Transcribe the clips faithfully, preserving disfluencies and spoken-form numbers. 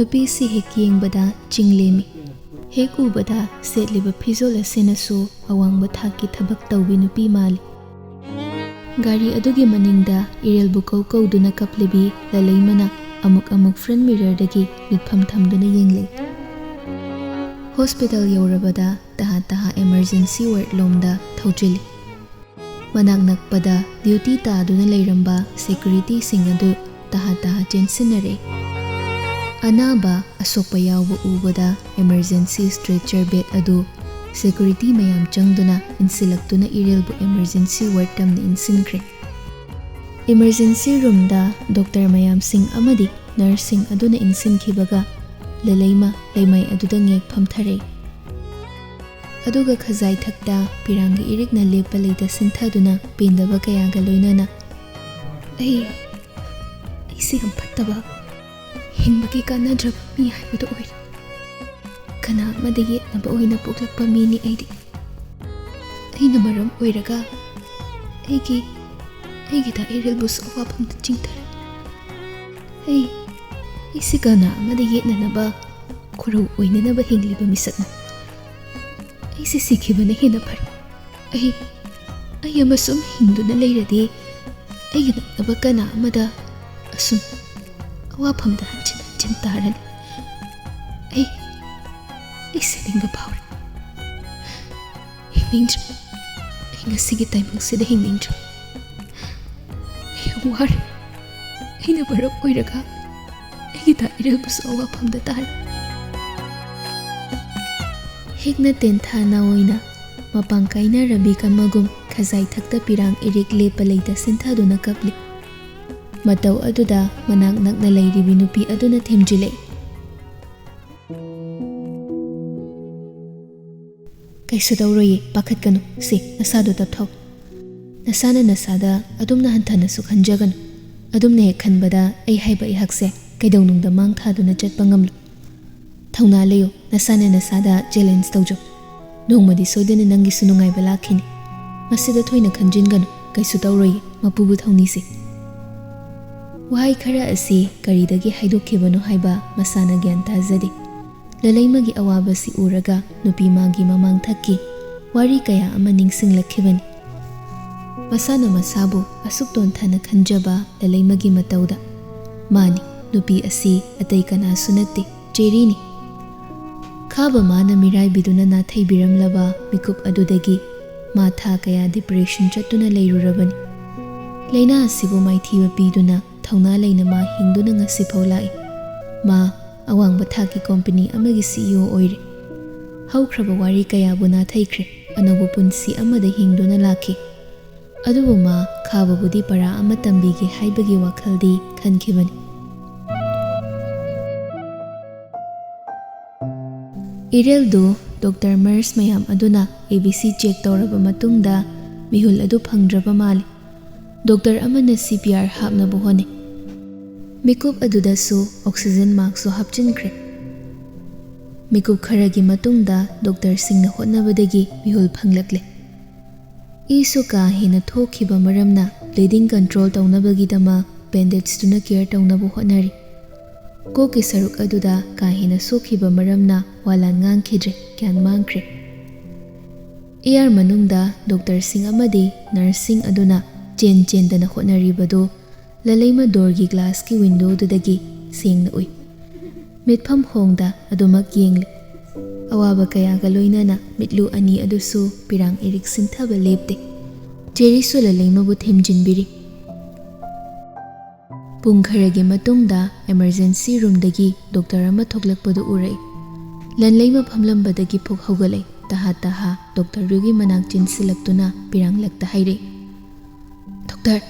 ꯅꯨꯄꯤꯁꯤ ꯍꯦꯛ ꯌꯦꯡꯕꯗ ꯆꯤꯡ ꯂꯦꯝꯃꯤ꯫ ꯍꯦꯛ ꯎꯕꯗ ꯁꯦꯠꯂꯤꯕ ꯐꯤꯖꯣꯜ ꯑꯁꯤꯅꯁꯨ ꯑꯋꯥꯡꯕ ꯊꯥꯛꯀꯤ ꯊꯕꯛ ꯇꯧꯕꯤ ꯅꯨꯄꯤ ꯃꯥꯜꯂꯤ꯫ ꯒꯥꯔꯤ ꯑꯗꯨꯒꯤ ꯃꯅꯤꯡꯗ ꯏꯔꯦꯜꯕꯨ ꯀꯧ ꯀꯧꯗꯨꯅ ꯀꯞꯂꯤꯕꯤ ꯂꯂꯩꯃꯅ ꯑꯃꯨꯛ ꯑꯃꯨꯛ ꯐ꯭ꯔꯟꯠ ꯃꯤꯔꯔꯗꯒꯤ ꯃꯤꯠꯐꯝ ꯊꯝꯗꯨꯅ ꯌꯦꯡꯂꯤ꯫ ꯍꯣꯁꯄꯤꯇꯥꯜ ꯌꯧꯔꯕꯗ ꯇꯍꯥ ꯇꯍꯥ ꯏꯃꯔꯖꯦꯟꯁꯤ ꯋꯥꯔꯗ ꯂꯣꯝꯗ ꯊꯧꯖꯤꯜꯂꯤ꯫ ꯃꯅꯥꯛ ꯅꯛꯄꯗ ꯗ꯭ꯌꯨꯇꯤ ꯇꯥꯗꯨꯅ ꯂꯩꯔꯝꯕ ꯁꯦꯀ꯭ꯌꯨꯔꯤꯇꯤꯁꯤꯡ ꯑꯗꯨ ꯇꯍꯥ ꯇꯍꯥ ꯆꯦꯟꯁꯤꯟꯅꯔꯦ꯫ ꯑꯅꯥꯕ ꯑꯁꯣꯛꯄ ꯌꯥꯎꯕ ꯎꯕꯗ ꯏꯃꯔꯖꯦꯟꯁꯤ ꯁ꯭ꯇ꯭ꯔꯦꯆꯔ ꯕꯦꯗ ꯑꯗꯨ ꯁꯦꯀ꯭ꯌꯨꯔꯤꯇꯤ ꯃꯌꯥꯝ ꯆꯪꯗꯨꯅ ꯏꯟꯁꯤꯜꯂꯛꯇꯨꯅ ꯏꯔꯦꯜꯕꯨ ꯏꯃꯔꯖꯦꯟꯁꯤ ꯋꯥꯔꯗ ꯇꯝꯅ ꯏꯟꯁꯤꯟꯈ꯭ꯔꯦ꯫ ꯏꯃꯔꯖꯦꯟꯁꯤ ꯔꯨꯝꯗ ꯗꯣꯛꯇꯔ ꯃꯌꯥꯝꯁꯤꯡ ꯑꯃꯗꯤ ꯅꯔꯁꯁꯤꯡ ꯑꯗꯨꯅ ꯏꯟꯁꯤꯟꯈꯤꯕꯒ ꯂꯂꯩꯃ ꯂꯩꯃꯥꯏ ꯑꯗꯨꯗ ꯉꯦꯛ ꯐꯝꯊꯔꯦ꯫ ꯑꯗꯨꯒ ꯈꯖꯥꯏ ꯊꯛꯇ ꯄꯤꯔꯥꯡꯒꯤ ꯏꯔꯤꯛꯅ ꯂꯦꯞꯄ ꯂꯩꯇ ꯁꯤꯟꯊꯗꯨꯅ ꯄꯦꯟꯗꯕ ꯀꯌꯥꯒ ꯂꯣꯏꯅꯅ, "ꯑꯩ, ꯑꯩꯁꯦ ꯌꯥꯝ ꯐꯠꯇꯕ, ꯍꯤꯡꯕꯒꯤ ꯀꯥꯟꯅꯗ꯭ꯔꯕ ꯃꯤ ꯍꯥꯏꯕꯗꯨ ꯑꯣꯏꯔꯦ꯫ ꯀꯅꯥ ꯑꯃꯗ ꯌꯦꯠꯅꯕ ꯑꯣꯏꯅ ꯄꯣꯛꯂꯛꯄ ꯃꯤꯅꯤ ꯑꯩꯗꯤ꯫ ꯑꯩꯅ ꯃꯔꯝ ꯑꯣꯏꯔꯒ ꯑꯩꯒꯤ, ꯑꯩꯒꯤ ꯗꯥ ꯏꯔꯦꯜꯕꯨꯁꯨ ꯑꯋꯥꯐꯝꯗ ꯆꯤꯡꯊꯔꯦ꯫ ꯑꯩ, ꯑꯩꯁꯦ ꯀꯅꯥ ꯑꯃꯗ ꯌꯦꯠꯅꯅꯕ, ꯈꯨꯔꯧ ꯑꯣꯏꯅꯅꯕ ꯍꯤꯡꯂꯤꯕ ꯃꯤꯁꯛꯅꯤ꯫ ꯑꯩꯁꯦ ꯁꯤꯈꯤꯕꯅ ꯍꯦꯟꯅ ꯐꯔꯦ꯫ ꯑꯩ, ꯑꯩ ꯑꯃꯁꯨꯝ ꯍꯤꯡꯗꯨꯅ ꯂꯩꯔꯗꯤ ꯑꯩꯒ ꯅꯛꯅꯕ ꯀꯅꯥ ꯑꯃꯗ ꯑꯁꯨꯝ ꯑꯋꯥꯐꯝꯗ ꯍꯟꯖꯤꯟ ꯍꯟꯖꯤꯟ ꯇꯥꯔꯅꯤ꯫ ꯑꯩ, ꯑꯩ ꯁꯤꯅꯤꯡꯕ ꯐꯥꯎꯔꯦ꯫ ꯍꯤꯡꯅꯤꯡꯗ꯭ꯔꯦ꯫ ꯑꯩ ꯉꯁꯤꯒꯤ ꯇꯥꯏꯕꯪꯁꯤꯗ ꯍꯤꯡꯅꯤꯡꯗ꯭ꯔꯦ꯫ ꯑꯩ ꯌꯥꯝ ꯋꯥꯔꯦ꯫ ꯑꯩꯅ ꯃꯔꯝ ꯑꯣꯏꯔꯒ ꯑꯩꯒꯤ ꯗꯥ ꯏꯔꯦꯜꯕꯨꯁꯨ ꯑꯋꯥꯐꯝꯗ ꯇꯥꯔꯦ꯫" ꯍꯦꯛꯅ ꯇꯦꯟꯊꯥꯅ ꯑꯣꯏꯅ ꯃꯄꯥꯡ ꯀꯥꯏꯅꯔꯕꯤ ꯀꯃꯒꯨꯝ ꯈꯖꯥꯏ ꯊꯛꯇ ꯄꯤꯔꯥꯡ ꯏꯔꯤꯛ ꯂꯦꯞꯄ ꯂꯩꯇ ꯁꯤꯟꯊꯗꯨꯅ ꯀꯞꯂꯤ꯫ ꯃꯇꯧ ꯑꯗꯨꯗ ꯃꯅꯥꯛ ꯅꯛꯅ ꯂꯩꯔꯤꯕꯤ ꯅꯨꯄꯤ ꯑꯗꯨꯅ ꯊꯦꯝꯖꯤꯜꯂꯛꯏ꯫ "ꯀꯩꯁꯨ ꯇꯧꯔꯣꯏꯌꯦ, ꯄꯥꯈꯠꯀꯅꯨ꯫ ꯁꯦ, ꯅꯁꯥꯗꯣ ꯇꯞꯊꯧ꯫ ꯅꯁꯥꯅ ꯅꯁꯥꯗ ꯑꯗꯨꯝꯅ ꯍꯟꯊꯅꯁꯨ ꯈꯟꯖꯒꯅꯨ꯫ ꯑꯗꯨꯝꯅ ꯍꯦꯛ ꯈꯟꯕꯗ ꯑꯩ ꯍꯥꯏꯕ ꯑꯩꯍꯥꯛꯁꯦ ꯀꯩꯗꯧꯅꯨꯡꯗ ꯃꯥꯡ ꯊꯥꯗꯨꯅ ꯆꯠꯄ ꯉꯝꯂꯣꯏ꯫ ꯊꯧꯅꯥ ꯂꯩꯌꯨ, ꯅꯁꯥꯅ ꯅꯁꯥꯗ ꯆꯦꯂꯦꯟꯖ ꯇꯧꯖꯧ꯫ ꯅꯣꯡꯃꯗꯤ ꯁꯣꯏꯗꯅ ꯅꯪꯒꯤꯁꯨ ꯅꯨꯡꯉꯥꯏꯕ ꯂꯥꯛꯈꯤꯅꯤ꯫ ꯃꯁꯤꯗ ꯊꯣꯏꯅ ꯈꯟꯖꯤꯟꯒꯅꯨ, ꯀꯩꯁꯨ ꯇꯧꯔꯣꯏꯌꯦ, ꯃꯄꯨꯕꯨ ꯊꯧꯅꯤꯁꯦ꯫" ꯋꯥꯍꯩ ꯈꯔ ꯑꯁꯤ ꯀꯔꯤꯗꯒꯤ ꯍꯥꯏꯗꯣꯛꯈꯤꯕꯅꯣ ꯍꯥꯏꯕ ꯃꯁꯥꯅ ꯒ꯭ꯌꯥꯟ ꯇꯥꯖꯗꯦ꯫ ꯂꯂꯩꯃꯒꯤ ꯑꯋꯥꯕꯁꯤ ꯎꯔꯒ ꯅꯨꯄꯤ ꯃꯥꯒꯤ ꯃꯃꯥꯡꯊꯛꯀꯤ ꯋꯥꯔꯤ ꯀꯌꯥ ꯑꯃ ꯅꯤꯡꯁꯤꯡꯂꯛꯈꯤꯕꯅꯤ꯫ ꯃꯁꯥꯅ ꯃꯁꯥꯕꯨ ꯑꯁꯨꯛ ꯇꯣꯟꯊꯅ ꯈꯟꯖꯕ ꯂꯂꯩꯃꯒꯤ ꯃꯇꯧꯗ, ꯃꯥꯅꯤ, ꯅꯨꯄꯤ ꯑꯁꯤ ꯑꯇꯩ ꯀꯅꯥꯁꯨ ꯅꯠꯇꯦ, ꯆꯦꯔꯤꯅꯤ꯫ ꯈꯥꯕ ꯃꯥꯅ ꯃꯤꯔꯥꯏꯕꯤꯗꯨꯅ ꯅꯥꯊꯩꯕꯤꯔꯝꯂꯕ ꯃꯤꯀꯨꯞ ꯑꯗꯨꯗꯒꯤ ꯃꯥ ꯊꯥ ꯀꯌꯥ ꯗꯤꯄ꯭ꯔꯦꯁꯟ ꯆꯠꯇꯨꯅ ꯂꯩꯔꯨꯔꯕꯅꯤ꯫ ꯂꯥꯏꯅꯥ ꯑꯁꯤꯕꯨ ꯃꯥꯏꯊꯤꯕ ꯄꯤꯗꯨꯅ ꯊꯧꯅꯥ ꯂꯩꯅ ꯃꯥ ꯍꯤꯡꯗꯨꯅ ꯉꯁꯤꯐꯥꯎ ꯂꯥꯛꯏ꯫ ꯃꯥ ꯑꯋꯥꯡꯕ ꯊꯥꯛꯀꯤ ꯀꯣꯝꯄꯅꯤ ꯑꯃꯒꯤ ꯁꯤ ꯏ ꯑꯣ ꯑꯣꯏꯔꯦ꯫ ꯍꯧꯈ꯭ꯔꯕ ꯋꯥꯔꯤ ꯀꯌꯥꯕꯨ ꯅꯥꯊꯩꯈ꯭ꯔꯦ, ꯑꯅꯧꯕ ꯄꯨꯟꯁꯤ ꯑꯃꯗ ꯍꯤꯡꯗꯨꯅ ꯂꯥꯛꯈꯤ꯫ ꯑꯗꯨꯕꯨ ꯃꯥ ꯈꯥꯕꯕꯨꯗꯤ ꯄꯔꯥ ꯑꯃ ꯇꯝꯕꯤꯒꯦ ꯍꯥꯏꯕꯒꯤ ꯋꯥꯈꯜꯗꯤ ꯈꯟꯈꯤꯕꯅꯤ꯫ ꯏꯔꯦꯜꯗꯨ ꯗꯣꯛꯇꯔ ꯃꯔꯁ ꯃꯌꯥꯝ ꯑꯗꯨꯅ ꯑꯦ ꯕꯤ ꯁꯤ ꯆꯦꯛ ꯇꯧꯔꯕ ꯃꯇꯨꯡꯗ ꯃꯤꯍꯨꯜ ꯑꯗꯨ ꯐꯪꯗ꯭ꯔꯕ ꯃꯥꯜꯂꯤ꯫ ꯗꯣꯛꯇꯔ ꯑꯃꯅ ꯁꯤ ꯄꯤ ꯑꯥꯔ ꯍꯥꯞꯅꯕ ꯍꯣꯠꯅꯩ꯫ ꯃꯤꯀꯨꯞ ꯑꯗꯨꯗꯁꯨ ꯑꯣꯛꯁꯤꯖꯟ ꯃꯥꯛꯁꯁꯨ ꯍꯥꯞꯆꯤꯟꯈ꯭ꯔꯦ꯫ ꯃꯤꯀꯨꯞ ꯈꯔꯒꯤ ꯃꯇꯨꯡꯗ ꯗꯣꯛꯇꯔꯁꯤꯡꯅ ꯍꯣꯠꯅꯕꯗꯒꯤ ꯃꯤꯍꯨꯜ ꯐꯪꯂꯛꯂꯦ꯫ ꯏꯁꯨ ꯀꯥ ꯍꯦꯟꯅ ꯊꯣꯛꯈꯤꯕ ꯃꯔꯝꯅ ꯕ꯭ꯂꯤꯗꯤꯡ ꯀꯟꯇ꯭ꯔꯣꯜ ꯇꯧꯅꯕꯒꯤꯗꯃꯛ ꯕꯦꯟꯗꯦꯖꯇꯨꯅ ꯀꯤꯌꯔ ꯇꯧꯅꯕ ꯍꯣꯠꯅꯔꯤ꯫ ꯀꯣꯛꯀꯤ ꯁꯔꯨꯛ ꯑꯗꯨꯗ ꯀꯥ ꯍꯦꯟꯅ ꯁꯣꯛꯈꯤꯕ ꯃꯔꯝꯅ ꯋꯥꯂꯥꯟ ꯉꯥꯡꯈꯤꯗ꯭ꯔꯦ, ꯒ꯭ꯌꯥꯟ ꯃꯥꯡꯈ꯭ꯔꯦ꯫ ꯏ ꯑꯥꯔ ꯃꯅꯨꯡꯗ ꯗꯣꯛꯇꯔꯁꯤꯡ ꯑꯃꯗꯤ ꯅꯔꯁꯁꯤꯡ ꯑꯗꯨꯅ ꯆꯦꯟ ꯆꯦꯟꯗꯅ ꯍꯣꯠꯅꯔꯤꯕꯗꯨ ꯂꯂꯩꯃ ꯗꯣꯔꯒꯤ ꯒ꯭ꯂꯥꯁꯀꯤ ꯋꯤꯟꯗꯣꯗꯨꯗꯒꯤ ꯁꯦꯡꯅ ꯎꯏ꯫ ꯃꯤꯠꯐꯝ ꯍꯣꯡꯗ ꯑꯗꯨꯃꯛ ꯌꯦꯡꯂꯤ꯫ ꯑꯋꯥꯕ ꯀꯌꯥꯒ ꯂꯣꯏꯅꯅ ꯃꯤꯠꯂꯨ ꯑꯅꯤ ꯑꯗꯨꯁꯨ ꯄꯤꯔꯥꯡ ꯏꯔꯤꯛ ꯁꯤꯟꯊꯕ ꯂꯦꯞꯇꯦ꯫ ꯆꯦꯔꯤꯁꯨ ꯂꯂꯩꯃꯕꯨ ꯊꯦꯝꯖꯤꯟꯕꯤꯔꯤ꯫ ꯄꯨꯡ ꯈꯔꯒꯤ ꯃꯇꯨꯡꯗ ꯑꯦꯃꯔꯖꯦꯟꯁꯤ ꯔꯨꯝꯗꯒꯤ ꯗꯣꯛꯇꯔ ꯑꯃ ꯊꯣꯛꯂꯛꯄꯗꯨ ꯎꯔꯛꯏ꯫ ꯂꯟꯂꯩꯃ ꯐꯝꯂꯝꯕꯗꯒꯤ ꯐꯨꯛ ꯍꯧꯒꯠꯂꯛꯏ꯫ ꯇꯍꯥ ꯇꯍꯥ ꯗꯣꯛꯇꯔꯗꯨꯒꯤ ꯃꯅꯥꯛ ꯆꯦꯟꯁꯤꯜꯂꯛꯇꯨꯅ ꯄꯤꯔꯥꯡꯂꯛꯇ ꯍꯥꯏꯔꯛꯏ, "ꯗꯣꯛꯇꯔ,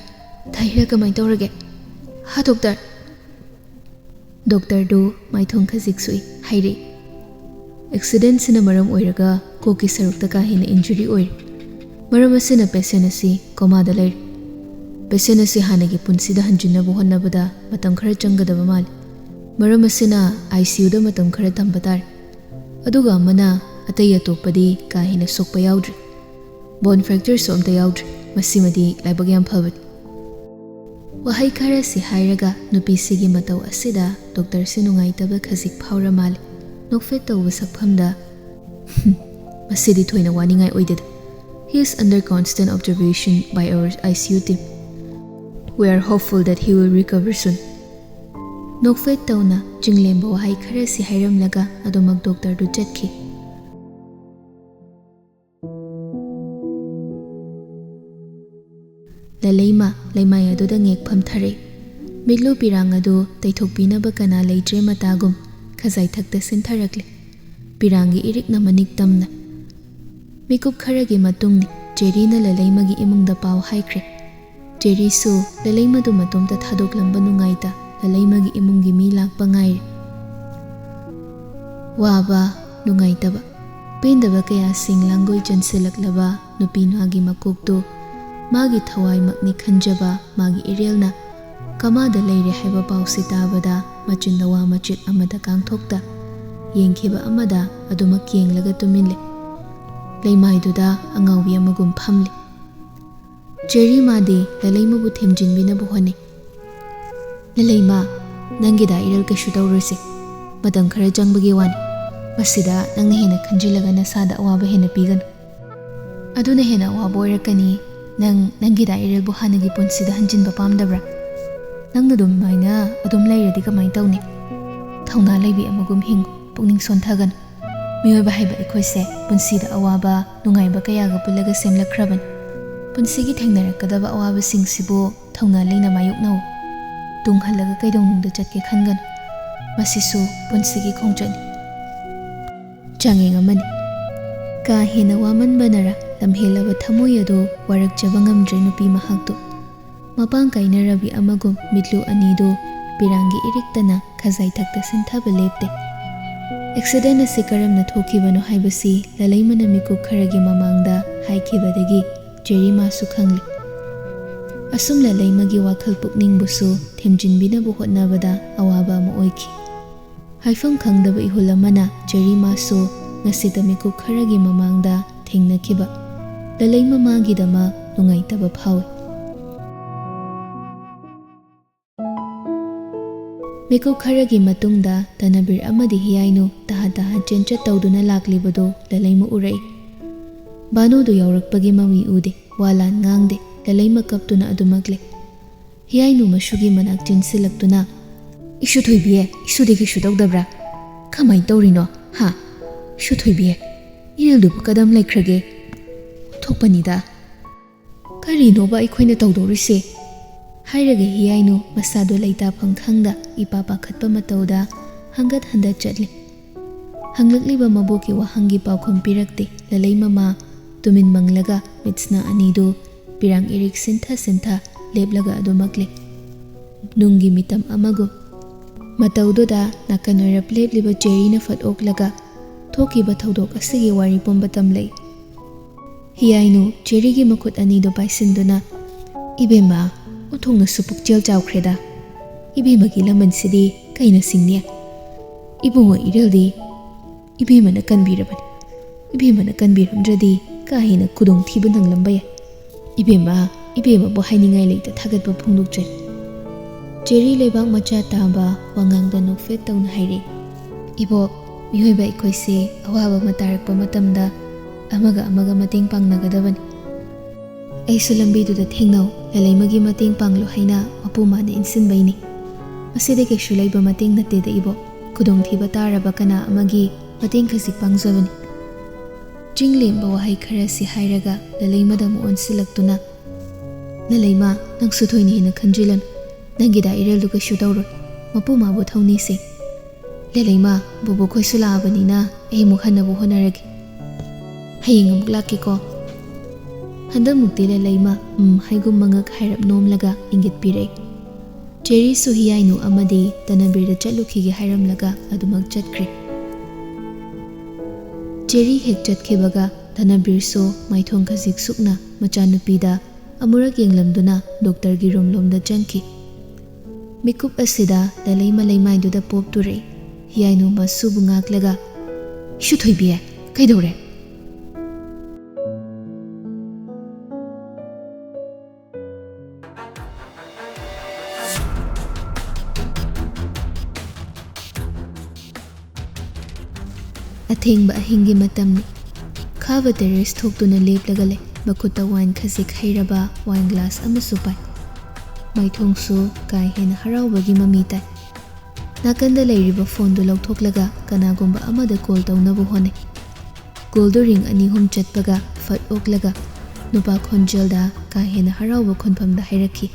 ꯊꯥꯍꯤꯔ ꯀꯃꯥꯏ ꯇꯧꯔꯒꯦ?" "ꯍꯥ, ꯗꯣꯛꯇꯔ?" ꯗꯣꯛꯇꯔꯗꯨ ꯃꯥꯏꯊꯣꯡ ꯈꯖꯤꯛ ꯁꯣꯛꯏ ꯍꯥꯏꯔꯛꯏ꯫ "ꯑꯦꯛꯁꯤꯗꯦꯟꯁꯤꯅ ꯃꯔꯝ ꯑꯣꯏꯔꯒ ꯀꯣꯛꯀꯤ ꯁꯔꯨꯛꯇ ꯀꯥ ꯍꯦꯟꯅ ꯏꯟꯖꯨꯔꯤ ꯑꯣꯏꯔꯦ꯫ ꯃꯔꯝ ꯑꯁꯤꯅ ꯄꯦꯁꯦꯟ ꯑꯁꯤ ꯀꯣꯃꯥꯗ ꯂꯩꯔꯦ꯫ ꯄꯦꯁꯦꯟ ꯑꯁꯤ ꯍꯥꯟꯅꯒꯤ ꯄꯨꯟꯁꯤꯗ ꯍꯟꯖꯤꯟꯅꯕ ꯍꯣꯠꯅꯕꯗ ꯃꯇꯝ ꯈꯔ ꯆꯪꯒꯗꯕ ꯃꯥꯜꯂꯤ꯫ ꯃꯔꯝ ꯑꯁꯤꯅ ꯑꯥꯏ ꯁꯤ ꯌꯨꯗ ꯃꯇꯝ ꯈꯔ ꯊꯝꯕ ꯇꯥꯔꯦ꯫ ꯑꯗꯨꯒ ꯑꯃꯅ, ꯑꯇꯩ ꯑꯇꯣꯞꯄꯗꯤ ꯀꯥ ꯍꯦꯟꯅ ꯁꯣꯛꯄ ꯌꯥꯎꯗ꯭ꯔꯤ꯫ ꯕꯣꯟ ꯐ꯭ꯔꯦꯛꯆꯔꯁꯨ ꯑꯝꯇ ꯌꯥꯎꯗ꯭ꯔꯤ꯫ ꯃꯁꯤꯃꯗꯤ ꯂꯥꯏꯕꯛ ꯌꯥꯝ ꯐꯕꯅꯤ꯫" ꯋꯥꯍꯩ ꯈꯔꯁꯤ ꯍꯥꯏꯔꯒ ꯅꯨꯄꯤꯁꯤꯒꯤ ꯃꯇꯧ ꯑꯁꯤꯗ ꯗꯣꯛꯇꯔꯁꯤ ꯅꯨꯡꯉꯥꯏꯇꯕ ꯈꯖꯤꯛ ꯐꯥꯎꯔ ꯃꯥꯜꯂꯦ꯫ ꯅꯣꯛꯐꯦꯠ ꯇꯧꯕ ꯁꯛꯐꯝꯗ, "ꯍꯝ, ꯃꯁꯤꯗꯤ ꯊꯣꯏꯅ ꯋꯥꯅꯤꯡꯉꯥꯏ ꯑꯣꯏꯗꯦꯗ꯫ He is under constant observation by our I C U team. We are hopeful that he will recover soon." ꯅꯣꯛꯐꯦꯠ ꯇꯧꯅ ꯆꯤꯡꯂꯦꯝꯕ ꯋꯥꯍꯩ ꯈꯔꯁꯤ ꯍꯥꯏꯔꯝꯂꯒ ꯑꯗꯨꯃꯛ ꯗꯣꯛꯇꯔꯗꯨ ꯆꯠꯈꯤ꯫ ꯂꯂꯩꯃ ꯂꯩꯃꯥꯏ ꯑꯗꯨꯗ ꯉꯦꯛ ꯐꯝꯊꯔꯦ꯫ ꯃꯤꯠꯂꯨ ꯄꯤꯔꯥꯡ ꯑꯗꯨ ꯇꯩꯊꯣꯛꯄꯤꯅꯕ ꯀꯅꯥ ꯂꯩꯇ꯭ꯔꯦ ꯃꯇꯥꯒꯨꯝ ꯈꯖꯥꯏꯊꯛꯇ ꯁꯤꯟꯊꯔꯛꯂꯦ꯫ ꯄꯤꯔꯥꯡꯒꯤ ꯏꯔꯤꯛꯅ ꯃꯅꯤꯛ ꯇꯝꯅ꯫ ꯃꯤꯀꯨꯞ ꯈꯔꯒꯤ ꯃꯇꯨꯡꯅꯤ ꯆꯦꯔꯤꯅ ꯂꯂꯩꯃꯒꯤ ꯏꯃꯨꯡꯗ ꯄꯥꯎ ꯍꯥꯏꯈ꯭ꯔꯦ꯫ ꯆꯦꯔꯤꯁꯨ ꯂꯂꯩꯃꯗꯨ ꯃꯇꯣꯝꯇ ꯊꯥꯗꯣꯛꯂꯝꯕ ꯅꯨꯡꯉꯥꯏꯇ ꯂꯂꯩꯃꯒꯤ ꯏꯃꯨꯡꯒꯤ ꯃꯤ ꯂꯥꯛꯄ ꯉꯥꯏꯔꯦ꯫ ꯋꯥꯕ, ꯅꯨꯡꯉꯥꯏꯇꯕ, ꯄꯦꯟꯗꯕ ꯀꯌꯥꯁꯤꯡ ꯂꯥꯡꯒꯣꯏ ꯆꯟꯁꯤꯜꯂꯛꯂꯕ ꯅꯨꯄꯤ ꯅꯍꯥꯒꯤ ꯃꯀꯣꯛꯇꯨ ꯃꯥꯒꯤ ꯊꯋꯥꯏꯃꯛꯅꯤ ꯈꯟꯖꯕ ꯃꯥꯒꯤ ꯏꯔꯦꯜꯅ ꯀꯃꯥꯗ ꯂꯩꯔꯦ ꯍꯥꯏꯕ ꯄꯥꯎꯁꯤ ꯇꯥꯕꯗ ꯃꯆꯤꯟꯗ ꯋꯥ ꯃꯆꯤꯠ ꯑꯃꯗ ꯀꯥꯡꯊꯣꯛꯇ ꯌꯦꯡꯈꯤꯕ ꯑꯃꯗ ꯑꯗꯨꯃꯛ ꯌꯦꯡꯂꯒ ꯇꯨꯃꯤꯟꯂꯦ꯫ ꯂꯩꯃꯥꯏꯗꯨꯗ ꯑꯉꯥꯎꯕꯤ ꯑꯃꯒꯨꯝ ꯐꯝꯂꯤ꯫ ꯆꯦꯔꯤ ꯃꯥꯗꯤ ꯂꯂꯩꯃꯕꯨ ꯊꯦꯝꯖꯤꯟꯕꯤꯅꯕ ꯍꯣꯠꯅꯩ꯫ "ꯂꯂꯩꯃ, ꯅꯪꯒꯤꯗ ꯏꯔꯦꯜ ꯀꯩꯁꯨ ꯇꯧꯔꯣꯏꯁꯦ꯫ ꯃꯇꯝ ꯈꯔ ꯆꯪꯕꯒꯤ ꯋꯥꯅꯤ꯫ ꯃꯁꯤꯗ ꯅꯪꯅ ꯍꯦꯟꯅ ꯈꯟꯖꯤꯜꯂꯒ ꯅꯁꯥꯗ ꯑꯋꯥꯕ ꯍꯦꯟꯅ ꯄꯤꯒꯅꯨ꯫ ꯑꯗꯨꯅ ꯍꯦꯟꯅ ꯑꯋꯥꯕ ꯑꯣꯏꯔꯛꯀꯅꯤ꯫ ꯅꯪ ꯅꯪꯒꯤꯗ ꯏꯔꯦꯜꯕꯨ ꯍꯥꯟꯅꯒꯤ ꯄꯨꯟꯁꯤꯗ ꯍꯟꯖꯤꯟꯕ ꯄꯥꯝꯗꯕ꯭ꯔꯥ? ꯅꯪꯅ ꯑꯗꯨꯃꯥꯏꯅ ꯑꯗꯨꯝ ꯂꯩꯔꯗꯤ ꯀꯃꯥꯏꯅ ꯇꯧꯅꯤ? ꯊꯧꯅꯥ ꯂꯩꯕꯤ ꯑꯃꯒꯨꯝ ꯍꯤꯡꯉꯨ, ꯄꯨꯛꯅꯤꯡ ꯁꯣꯟꯊꯒꯅꯨ꯫ ꯃꯤꯑꯣꯏꯕ ꯍꯥꯏꯕ ꯑꯩꯈꯣꯏꯁꯦ ꯄꯨꯟꯁꯤꯗ ꯑꯋꯥꯕ, ꯅꯨꯡꯉꯥꯏꯕ ꯀꯌꯥꯒ ꯄꯨꯜꯂꯒ ꯁꯦꯝꯂꯛꯈ꯭ꯔꯕꯅꯤ꯫ ꯄꯨꯟꯁꯤꯒꯤ ꯊꯦꯡꯅꯔꯛꯀꯗꯕ ꯑꯋꯥꯕꯁꯤꯡꯁꯤꯕꯨ ꯊꯧꯅꯥ ꯂꯩꯅ ꯃꯥꯌꯣꯛꯅꯧ꯫ ꯇꯨꯡ ꯍꯜꯂꯒ ꯀꯩꯗꯧꯅꯨꯡꯗ ꯆꯠꯀꯦ ꯈꯟꯒꯅꯨ꯫ ꯃꯁꯤꯁꯨ ꯄꯨꯟꯁꯤꯒꯤ ꯈꯣꯡꯆꯠꯅꯤ꯫" ꯆꯥꯡꯌꯦꯡ ꯑꯃꯅꯤ꯫ ꯀꯥ ꯍꯦꯟꯅ ꯋꯥꯃꯟꯕꯅꯔ ꯂꯝꯍꯦꯜꯂꯕ ꯊꯃꯣꯏ ꯑꯗꯨ ꯋꯥꯔꯛꯆꯕ ꯉꯝꯗ꯭ꯔꯦ ꯅꯨꯄꯤ ꯃꯍꯥꯛꯇꯨ꯫ ꯃꯄꯥꯡ ꯀꯥꯏꯅꯔꯕꯤ ꯑꯃꯒꯨꯝ ꯃꯤꯠꯂꯨ ꯑꯅꯤꯗꯨ ꯄꯤꯔꯥꯡꯒꯤ ꯏꯔꯤꯛꯇꯅ ꯈꯖꯥꯏꯊꯛꯇ ꯁꯤꯟꯊꯕ ꯂꯦꯞꯇꯦ꯫ ꯑꯦꯛꯁꯤꯗꯦꯟ ꯑꯁꯤ ꯀꯔꯝꯅ ꯊꯣꯛꯈꯤꯕꯅꯣ ꯍꯥꯏꯕꯁꯤ ꯂꯂꯩꯃꯅ ꯃꯤꯀꯨꯞ ꯈꯔꯒꯤ ꯃꯃꯥꯡꯗ ꯍꯥꯏꯈꯤꯕꯗꯒꯤ ꯆꯦꯔꯤꯃꯥꯁꯨ ꯈꯪꯂꯤ꯫ ꯑꯁꯨꯝ ꯂꯂꯩꯃꯒꯤ ꯋꯥꯈꯜ ꯄꯨꯛꯅꯤꯡꯕꯨꯁꯨ ꯊꯦꯝꯖꯤꯟꯕꯤꯅꯕ ꯍꯣꯠꯅꯕꯗ ꯑꯋꯥꯕ ꯑꯃ ꯑꯣꯏꯈꯤ꯫ ꯍꯥꯏꯐꯝ ꯈꯪꯗꯕ ꯏꯍꯨꯜ ꯑꯃꯅ ꯆꯦꯔꯤꯃꯥꯁꯨ ꯉꯁꯤꯇ ꯃꯤꯀꯨꯞ ꯈꯔꯒꯤ ꯃꯃꯥꯡꯗ ꯊꯦꯡꯅꯈꯤꯕ ꯂꯂꯩꯃ ꯃꯥꯒꯤꯗꯃꯛ ꯅꯨꯡꯉꯥꯏꯇꯕ ꯐꯥꯎꯏ꯫ ꯃꯤꯀꯨꯞ ꯈꯔꯒꯤ ꯃꯇꯨꯡꯗ ꯇꯅꯕꯤꯔ ꯑꯃꯗꯤ ꯍꯤꯌꯥꯏꯅꯨ ꯇꯍꯥ ꯇꯍꯥ ꯆꯦꯟꯆꯠ ꯇꯧꯗꯨꯅ ꯂꯥꯛꯂꯤꯕꯗꯨ ꯂꯂꯩꯃ ꯎꯔꯛꯏ꯫ ꯕꯥꯅꯨꯗꯨ ꯌꯧꯔꯛꯄꯒꯤ ꯃꯃꯤ ꯎꯗꯦ, ꯋꯥ ꯂꯥꯟ ꯉꯥꯡꯗꯦ, ꯂꯂꯩꯃ ꯀꯞꯇꯨꯅ ꯑꯗꯨꯃꯛ ꯂꯩ꯫ ꯍꯤꯌꯥꯏꯅꯨ ꯃꯁꯨꯒꯤ ꯃꯅꯥꯛ ꯆꯦꯟꯁꯤꯜꯂꯛꯇꯨꯅ, "ꯏꯁꯨ ꯊꯣꯏꯕꯤ, ꯏꯁꯨꯗꯤ ꯀꯩꯁꯨ ꯇꯧꯗꯕ꯭ꯔꯥ? ꯀꯃꯥꯏꯅ ꯇꯧꯔꯤꯅꯣ, ꯍꯥ? ꯏꯁꯨ ꯊꯣꯏꯕꯤ, ꯏꯔꯦꯜꯗꯨꯕꯨ ꯀꯗꯝ ꯂꯩꯈ꯭ꯔꯒꯦ? ꯊꯣꯛꯄꯅꯤꯗ꯫ ꯀꯔꯤꯅꯣꯕ ꯑꯩꯈꯣꯏꯅ ꯇꯧꯗꯧꯔꯤꯁꯦ?" ꯍꯥꯏꯔꯒ ꯍꯤꯌꯥꯏꯅꯨ ꯃꯁꯥꯗꯣ ꯂꯩꯇꯥꯐꯝ ꯈꯪꯗ ꯏꯄꯥ ꯄꯥꯈꯠꯄ ꯃꯇꯧꯗ ꯍꯪꯒꯠ ꯍꯟꯗ ꯆꯠꯂꯤ꯫ ꯍꯪꯂꯛꯂꯤꯕ ꯃꯕꯣꯛꯀꯤ ꯋꯥꯍꯪꯒꯤ ꯄꯥꯎꯈꯨꯝ ꯄꯤꯔꯛꯇꯦ꯫ ꯂꯂꯩ ꯃꯃꯥ ꯇꯨꯃꯤꯟ ꯃꯪꯂꯒ ꯃꯤꯠꯁꯅꯥ ꯑꯅꯤꯗꯨ ꯄꯤꯔꯥꯡ ꯏꯔꯤꯛ ꯁꯤꯟꯊ ꯁꯤꯟꯊ ꯂꯦꯞꯂꯒ ꯑꯗꯨꯃꯛ ꯂꯩ, ꯅꯨꯡꯒꯤ ꯃꯤꯇꯝ ꯑꯃꯒꯨꯝ꯫ ꯃꯇꯧꯗꯨꯗ ꯅꯥꯀꯟ ꯑꯣꯏꯔꯞ ꯂꯦꯞꯂꯤꯕ ꯆꯦꯔꯤꯅ ꯐꯠ ꯑꯣꯛꯂꯒ ꯊꯣꯛꯈꯤꯕ ꯊꯧꯗꯣꯛ ꯑꯁꯤꯒꯤ ꯋꯥꯔꯤ ꯄꯨꯝꯕ ꯇꯝꯂꯛꯏ꯫ ꯍꯤꯌꯥꯏꯅꯨ ꯆꯦꯔꯤꯒꯤ ꯃꯈꯨꯠ ꯑꯅꯤꯗꯨ ꯄꯥꯏꯁꯤꯟꯗꯨꯅ, "ꯏꯕꯦꯝꯃ, ꯑꯣꯟꯊꯣꯛꯅꯁꯨ ꯄꯨꯛꯆꯦꯜ ꯆꯥꯎꯈ꯭ꯔꯦꯗ꯫ ꯏꯕꯦꯝꯃꯒꯤ ꯂꯃꯟꯁꯤꯗꯤ ꯀꯩꯅ ꯁꯤꯡꯅꯤ? ꯏꯕꯨꯡꯉꯣ ꯏꯔꯦꯜꯗꯤ ꯏꯕꯦꯝꯃꯅ ꯀꯟꯕꯤꯔꯕꯅꯤ꯫ ꯏꯕꯦꯝꯃꯅ ꯀꯟꯕꯤꯔꯝꯗ꯭ꯔꯗꯤ ꯀꯥ ꯍꯦꯟꯅ ꯈꯨꯗꯣꯡꯊꯤꯕ ꯅꯪꯂꯝꯕ ꯌꯥꯏ꯫ ꯏꯕꯦꯝꯃ, ꯏꯕꯦꯝꯃꯕꯨ ꯍꯥꯏꯅꯤꯡꯉꯥꯏ ꯂꯩꯇ ꯊꯥꯒꯠꯄ ꯐꯣꯡꯗꯣꯛꯆꯔꯤ꯫" ꯆꯦꯔꯤ ꯂꯩꯕꯥꯛ ꯃꯆꯥ ꯇꯥꯕ ꯋꯥꯉꯥꯡꯗ ꯅꯣꯛꯐꯦꯠ ꯇꯧꯅ ꯍꯥꯏꯔꯛꯏ꯫ "ꯏꯕꯣꯛ, ꯃꯤꯑꯣꯏꯕ ꯑꯩꯈꯣꯏꯁꯦ ꯑꯋꯥꯕ ꯑꯃ ꯇꯥꯔꯛꯄ ꯃꯇꯝꯗ ꯑꯃꯒ ꯑꯃꯒ ꯃꯇꯦꯡ ꯄꯥꯡꯅꯒꯗꯕꯅꯤ꯫ ꯑꯩꯁꯨ ꯂꯝꯕꯤꯗꯨꯗ ꯊꯦꯡꯅꯧ, ꯂꯂꯩꯃꯒꯤ ꯃꯇꯦꯡ ꯄꯥꯡꯂꯨ ꯍꯥꯏꯅ ꯃꯄꯨ ꯃꯥꯅ ꯏꯟꯁꯤꯟꯕꯩꯅꯤ꯫ ꯃꯁꯤꯗꯤ ꯀꯩꯁꯨ ꯂꯩꯕ ꯃꯇꯦꯡ ꯅꯠꯇꯦꯗ ꯏꯕꯣꯛ꯫ ꯈꯨꯗꯣꯡꯊꯤꯕ ꯇꯥꯔꯕ ꯀꯅꯥ ꯑꯃꯒꯤ ꯃꯇꯦꯡ ꯈꯖꯤꯛ ꯄꯥꯡꯖꯕꯅꯤ꯫" ꯆꯤꯡ ꯂꯦꯝꯕ ꯋꯥꯍꯩ ꯈꯔꯁꯤ ꯍꯥꯏꯔꯒ ꯂꯂꯩꯃꯗ ꯑꯃꯨꯛ ꯑꯣꯟꯁꯤꯜꯂꯛꯇꯨꯅ, "ꯂꯂꯩꯃ, ꯅꯪꯁꯨ ꯊꯣꯏꯅ ꯍꯦꯟꯅ ꯈꯟꯖꯤꯜꯂꯅꯨ꯫ ꯅꯪꯒꯤꯗ ꯏꯔꯦꯜꯗꯨ ꯀꯩꯁꯨ ꯇꯧꯔꯣꯏ꯫ ꯃꯄꯨ ꯃꯥꯕꯨ ꯊꯧꯅꯤꯁꯦ꯫ ꯂꯂꯩꯃ, ꯕꯣꯕꯣꯛ ꯈꯣꯏꯁꯨ ꯂꯥꯛꯑꯕꯅꯤꯅ ꯑꯩ ꯑꯃꯨꯛ ꯍꯟꯅꯕ ꯍꯣꯠꯅꯔꯒꯦ꯫ ꯍꯌꯦꯡ ꯑꯃꯨꯛ ꯂꯥꯛꯀꯦꯀꯣ꯫" ꯍꯟꯗꯛꯃꯨꯛꯇꯤ ꯂꯂꯩꯃ ꯎꯝ ꯍꯥꯏꯒꯨꯝ ꯃꯉꯛ ꯍꯥꯏꯔꯞ ꯅꯣꯝꯂꯒ ꯏꯪꯒꯤꯠ ꯄꯤꯔꯛꯏ꯫ ꯆꯦꯔꯤꯁꯨ ꯍꯤꯌꯥꯏꯅꯨ ꯑꯃꯗꯤ ꯇꯅꯕꯤꯔꯗ ꯆꯠꯂꯨꯈꯤꯒꯦ ꯍꯥꯏꯔꯝꯂꯒ ꯑꯗꯨꯃꯛ ꯆꯠꯈ꯭ꯔꯦ꯫ ꯆꯦꯔꯤ ꯍꯦꯛ ꯆꯠꯈꯤꯕꯒ ꯇꯅꯕꯤꯔꯁꯨ ꯃꯥꯏꯊꯣꯡ ꯈꯖꯤꯛ ꯁꯨꯛꯅ ꯃꯆꯥꯅꯨꯄꯤꯗ ꯑꯃꯨꯔꯛ ꯌꯦꯡꯂꯝꯗꯨꯅ ꯗꯣꯛꯇꯔꯒꯤ ꯔꯨꯝ ꯂꯣꯝꯗ ꯆꯪꯈꯤ꯫ ꯃꯤꯀꯨꯞ ꯑꯁꯤꯗ ꯂꯂꯩꯃ ꯂꯩꯃꯥꯏꯗꯨꯗ ꯄꯣꯞ ꯇꯨꯔꯛꯏ꯫ ꯍꯤꯌꯥꯏꯅꯨ ꯃꯁꯨꯕꯨ ꯉꯥꯛꯂꯒ, "ꯏꯁꯨ ꯊꯣꯏꯕꯤ, ꯀꯩꯗꯧꯔꯦ?" ꯑꯊꯦꯡꯕ ꯑꯍꯤꯡꯒꯤ ꯃꯇꯝꯅꯤ꯫ ꯈꯥꯕ terrace ꯊꯣꯛꯇꯨꯅ ꯂꯦꯞꯂꯒ ꯂꯩ꯫ ꯃꯈꯨꯠꯇ wine ꯈꯖꯤꯛ ꯍꯩꯔꯕ wine glass ꯑꯃꯁꯨ ꯄꯥꯏ꯫ ꯃꯥꯏꯊꯣꯡꯁꯨ ꯀꯥ ꯍꯦꯟꯅ ꯍꯔꯥꯎꯕꯒꯤ ꯃꯃꯤ ꯇꯥꯏ꯫ ꯅꯥꯀꯟꯗ ꯂꯩꯔꯤꯕ phoneꯗꯨ ꯂꯧꯊꯣꯛꯂꯒ ꯀꯅꯥꯒꯨꯝꯕ ꯑꯃꯗ call ꯇꯧꯅꯕ ꯍꯣꯠꯅꯩ꯫ Callꯗꯨ ring ꯑꯅꯤ ꯑꯍꯨꯝ ꯆꯠꯄꯒ ꯐꯠ ꯑꯣꯛꯂꯒ ꯅꯨꯄꯥ ꯈꯣꯟꯖꯦꯜꯗ ꯀꯥ ꯍꯦꯟꯅ ꯍꯔꯥꯎꯕ ꯈꯣꯟꯐꯝꯗ ꯍꯥꯏꯔꯛꯈꯤ,